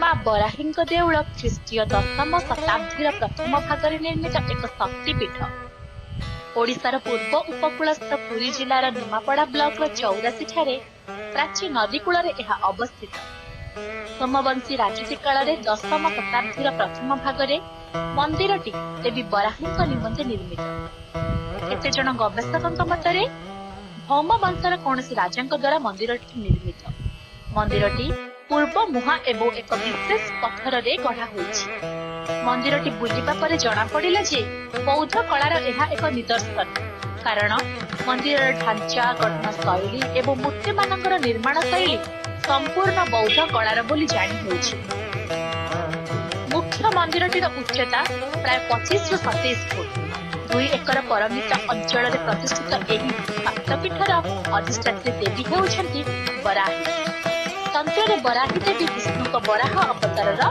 ମା ବରାହୀଙ୍କ ଦେଉଳ ଖ୍ରୀଷ୍ଟୀୟ ଦଶମ ଶତାବ୍ଦୀର ପ୍ରଥମ ଭାଗରେ ନିର୍ମିତ ଏକ ଶକ୍ତିପୀଠ। ଓଡ଼ିଶାର ପୂର୍ବ ଉପକୂଳସ୍ଥ ପୁରୀ ଜିଲ୍ଲାର ନିମାପଡ଼ା ବ୍ଲକର ଚଉରାଶୀଠାରେ ପ୍ରାଚୀ ନଦୀ କୂଳରେ ଏହା ଅବସ୍ଥିତ। ସୋମବଂଶୀ ରାଜୁତି କାଳରେ ଦଶମ ଶତାବ୍ଦୀର ପ୍ରଥମ ଭାଗରେ ମନ୍ଦିରଟି ଦେବୀ ବରାହୀଙ୍କ ନିମନ୍ତେ ନିର୍ମିତ। କେତେଜଣ ଗବେଷକଙ୍କ ମତରେ ଭୌମ ବଂଶର କୌଣସି ରାଜାଙ୍କ ଦ୍ୱାରା ମନ୍ଦିରଟି ନିର୍ମିତ। ମନ୍ଦିରଟି ପୂର୍ବ ମୁହାଁ ଏବଂ ଏକ ବିଶେଷ ପଥରରେ ଗଢ଼ା ହୋଇଛି। ମନ୍ଦିରଟି ବୁଲିବା ପରେ ଜଣାପଡ଼ିଲା ଯେ ବୌଦ୍ଧ କଳାର ଏହା ଏକ ନିଦର୍ଶନ, କାରଣ ମନ୍ଦିରର ଢାଞ୍ଚା, ଗଠନ ଶୈଳୀ ଏବଂ ମୂର୍ତ୍ତିମାନଙ୍କର ନିର୍ମାଣ ଶୈଳୀ ସମ୍ପୂର୍ଣ୍ଣ ବୌଦ୍ଧ କଳାର ବୋଲି ଜାଣି ହେଉଛି। ମୁଖ୍ୟ ମନ୍ଦିରଟିର ଉଚ୍ଚତା ପ୍ରାୟ 25ରୁ 27 ଫୁଟ। 2 ଏକର ପରିମିତ ଅଞ୍ଚଳରେ ପ୍ରତିଷ୍ଠିତ ଏହି ଶକ୍ତିପୀଠର ଅଧିଷ୍ଠାତ୍ରୀ ଦେବୀ ହେଉଛନ୍ତି ବରାହୀ। ତନ୍ତ୍ରରେ ବରାହୀ ଦେବୀ ବିଷ୍ଣୁଙ୍କ ବରାହ ଅବତାରର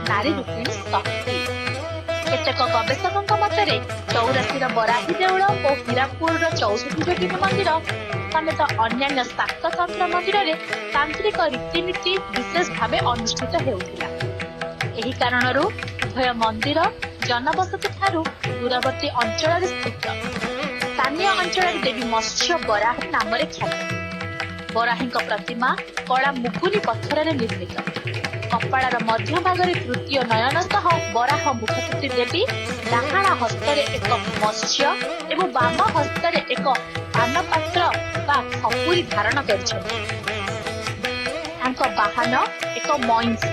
ନାରୀ ରୂପିଣୀ ଶକ୍ତି। କେତେକ ଗବେଷକଙ୍କ ମତରେ ଚଉରାଶୀର ବରାହୀ ଦେଉଳ ଓ ହୀରାପୁରର 64 ଯୋଗିନୀ ମନ୍ଦିର ସମେତ ଅନ୍ୟାନ୍ୟ ଶାକ୍ତ ତନ୍ତ୍ର ମନ୍ଦିରରେ ତାନ୍ତ୍ରିକ ରୀତିନୀତି ବିଶେଷ ଭାବେ ଅନୁଷ୍ଠିତ ହେଉଥିଲା। ଏହି କାରଣରୁ ଉଭୟ ମନ୍ଦିର ଜନବସତି ଠାରୁ ଦୂରବର୍ତ୍ତୀ ଅଞ୍ଚଳରେ ସ୍ଥିତ। ସ୍ଥାନୀୟ ଅଞ୍ଚଳରେ ଦେବୀ ମତ୍ସ୍ୟ ବରାହୀ ନାମରେ ଖ୍ୟାତ। ବରାହୀଙ୍କ ପ୍ରତିମା କଳା ମୁଗୁନି ପଥରରେ ନିର୍ମିତ। କପାଳର ମଧ୍ୟ ଭାଗରେ ତୃତୀୟ ନୟନ ସହ ବରାହ ମୁଖକୃତି ଦେବୀ ଡାହାଣ ହସ୍ତରେ ଏକ ମତ୍ସ୍ୟ ଏବଂ ବାମ ହସ୍ତରେ ଏକ ପାନପାତ୍ର ବା ଖପୁରୀ ଧାରଣ କରିଛନ୍ତି। ତାଙ୍କ ବାହନ ଏକ ମଇଁଷି।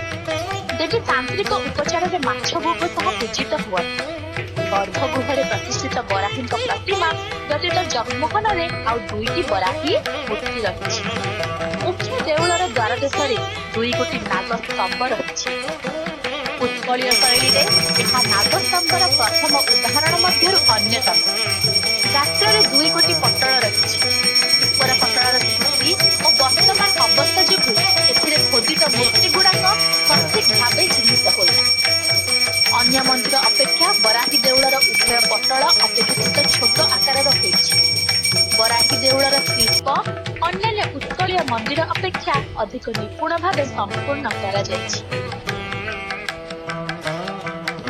ଦେବୀ ତାନ୍ତ୍ରିକ ଉପଚାରରେ ମାଛ ଭୋଗ ସହ ପୂଜିତ ହୁଅନ୍ତି। ଗର୍ଭଗୃହରେ ପ୍ରତିଷ୍ଠିତ ବରାହୀଙ୍କ ପ୍ରତିମା ବ୍ୟତୀତ ଜଗମୋହନରେ ଆଉ ଦୁଇଟି ବରାହୀ ମୂର୍ତ୍ତି ରହିଛି। ମୁଖ୍ୟ ଦେଉଳର ଦ୍ୱାରଦେଶରେ ଦୁଇ ଗୋଟି ନାଗ ସ୍ତମ୍ଭ ରହିଛି। ଉତ୍କଳୀୟ ଶୈଳୀରେ ଏହା ନାଗସ୍ତମ୍ଭର ପ୍ରଥମ ଉଦାହରଣ ମଧ୍ୟରୁ ଅନ୍ୟତମ। ଗାତ୍ରରେ ଦୁଇ ଗୋଟି ପଟଳ ରହିଛି। ଉପର ପଟଳର ସ୍ଥିତି ଓ ବର୍ତ୍ତମାନ ଅବସ୍ଥା ଯୋଗୁଁ ଏଥିରେ ଖୋଦିତ ମୂର୍ତ୍ତି ଗୁଡାକ ସଠିକ ଭାବେ ଚିହ୍ନିତ ହୋଇନାହିଁ। ଅନ୍ୟ ମନ୍ଦିର ଅପେକ୍ଷା ବରାହୀ ଦେଉଳର ଉଭୟ ପଟଳ ଅପେକ୍ଷାକୃତ ଛୋଟ ଆକାରର ହୋଇଛି। ବରାହୀ ଦେଉଳର ଶିଳ୍ପ ଅନ୍ୟାନ୍ୟ ଉତ୍କଳୀୟ ମନ୍ଦିର ଅପେକ୍ଷା ଅଧିକ ନିପୁଣ ଭାବେ ସମ୍ପୂର୍ଣ୍ଣ କରାଯାଇଛି।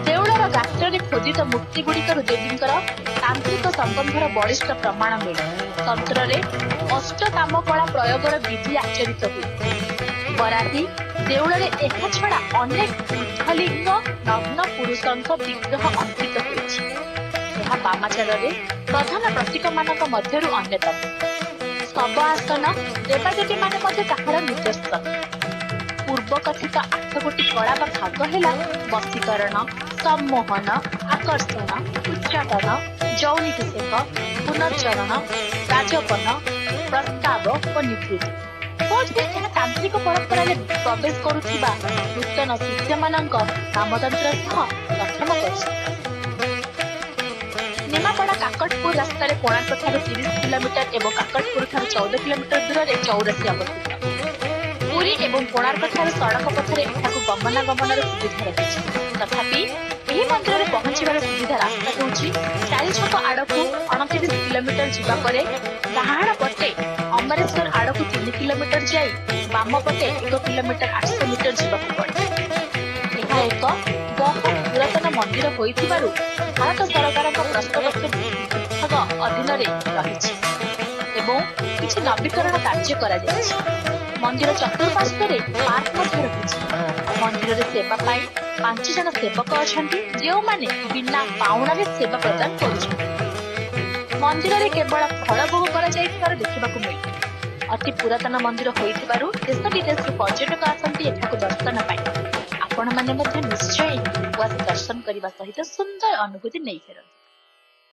ଦେଉଳର ଗାତ୍ରରେ ଖୋଦିତ ମୂର୍ତ୍ତି ଗୁଡ଼ିକରୁ ଦେବୀଙ୍କର ତାନ୍ତ୍ରିକ ସମ୍ବନ୍ଧର ବଳିଷ୍ଠ ପ୍ରମାଣ ମିଳେ। ତନ୍ତ୍ରରେ ଅଷ୍ଟକାମ କଳା ପ୍ରୟୋଗର ବିଧି ଆଚରିତ ହୁଏ। ବରାହୀ ଦେଉଳରେ ଏହା ଛଡା ଅନେକ ଊର୍ଦ୍ଧ୍ୱଲିଙ୍ଗ ନଗ୍ନ ପୁରୁଷଙ୍କ ବିଗ୍ରହ ଅଙ୍କିତ ହୋଇଛି। ଏହା ବାମାଚାରରେ ପ୍ରଧାନ ପ୍ରତୀକମାନଙ୍କ ମଧ୍ୟରୁ ଅନ୍ୟତମ। ଶବ ଆସନ ଦେବାଦେବୀମାନେ ମଧ୍ୟ ତାହାର ନିଦର୍ଶନ। ପୂର୍ବ କଥିତ 8 ଗୋଟି କଳା ବା ଭାଗ ହେଲା ବଶୀକରଣ, ସମ୍ମୋହନ, ଆକର୍ଷଣ, ଉଚ୍ଚାଟନ, ଯୌନିଭିଷେକ, ପୁନର୍ଚରଣ, ରାଜପନ, ପ୍ରସ୍ତାବ ଓ ନିବୃତ୍ତି। ବୋଧହୁଏ ଏହା ତାନ୍ତ୍ରିକ ପରମ୍ପରାରେ ପ୍ରବେଶ କରୁଥିବା ନୂତନ ଶିଷ୍ୟମାନଙ୍କ କାମତନ୍ତ୍ର ସହ ପ୍ରଥମ ପରିଚିତ। ନିମାପଡ଼ା କାକଟପୁର ରାସ୍ତାରେ କୋଣାର୍କ ଠାରୁ 30 କିଲୋମିଟର ଏବଂ କାକଟପୁର ଠାରୁ 14 କିଲୋମିଟର ଦୂରରେ ଚଉରାଶୀ ଅବସ୍ଥିତ। ପୁରୀ ଏବଂ କୋଣାର୍କ ଠାରୁ ସଡ଼କ ପଥରେ ଏଠାକୁ ଗମନାଗମନର ସୁବିଧା ରହିଛି। ତଥାପି ଏହି ମନ୍ଦିରରେ ପହଞ୍ଚିବାର ସୁବିଧା ରାସ୍ତା ହେଉଛି ଚାରିଛକ ଆଡ଼କୁ 29 କିଲୋମିଟର ଯିବା ପରେ ଡାହାଣ ପଟେ ଅମରେଶ୍ୱର ଆଡ଼କୁ 3 କିଲୋମିଟର ଯାଇ ବାମ ପଟେ 1 କିଲୋମିଟର 800 ମିଟର ଯିବାକୁ ପଡେ। ଏହା ଏକ ବହୁ ପୁରାତନ ମନ୍ଦିର ହୋଇଥିବାରୁ ଭାରତ ସରକାରଙ୍କ ପ୍ରସ୍ତାବତ୍ୱ ବିଭାଗ ଅଧୀନରେ ରହିଛି ଏବଂ କିଛି ନବୀକରଣ କାର୍ଯ୍ୟ କରାଯାଇଛି। ମନ୍ଦିର ଚତୁଃପାର୍ଶ୍ୱରେ ପାର୍କ ମଧ୍ୟ ରହିଛି। ମନ୍ଦିରରେ ସେବା ପାଇଁ 5 ଜଣ ସେବକ ଅଛନ୍ତି, ଯେଉଁମାନେ ବିନା ପାଉଣାରେ ସେବା ପ୍ରଦାନ କରୁଛନ୍ତି। ମନ୍ଦିରରେ କେବଳ ଫଳ ଭୋଗ କରାଯାଇଥିବାର ଦେଖିବାକୁ ମିଳେ। ଅତି ପୁରାତନ ମନ୍ଦିର ହୋଇଥିବାରୁ ଦେଶ ବିଦେଶରୁ ପର୍ଯ୍ୟଟକ ଆସନ୍ତି ଏଠାକୁ ଦର୍ଶନ ପାଇଁ। ଆପଣମାନେ ମଧ୍ୟ ନିଶ୍ଚୟ ଏହି ଆସି ଦର୍ଶନ କରିବା ସହିତ ସୁନ୍ଦର ଅନୁଭୂତି ନେଇ ଫେରନ୍ତି।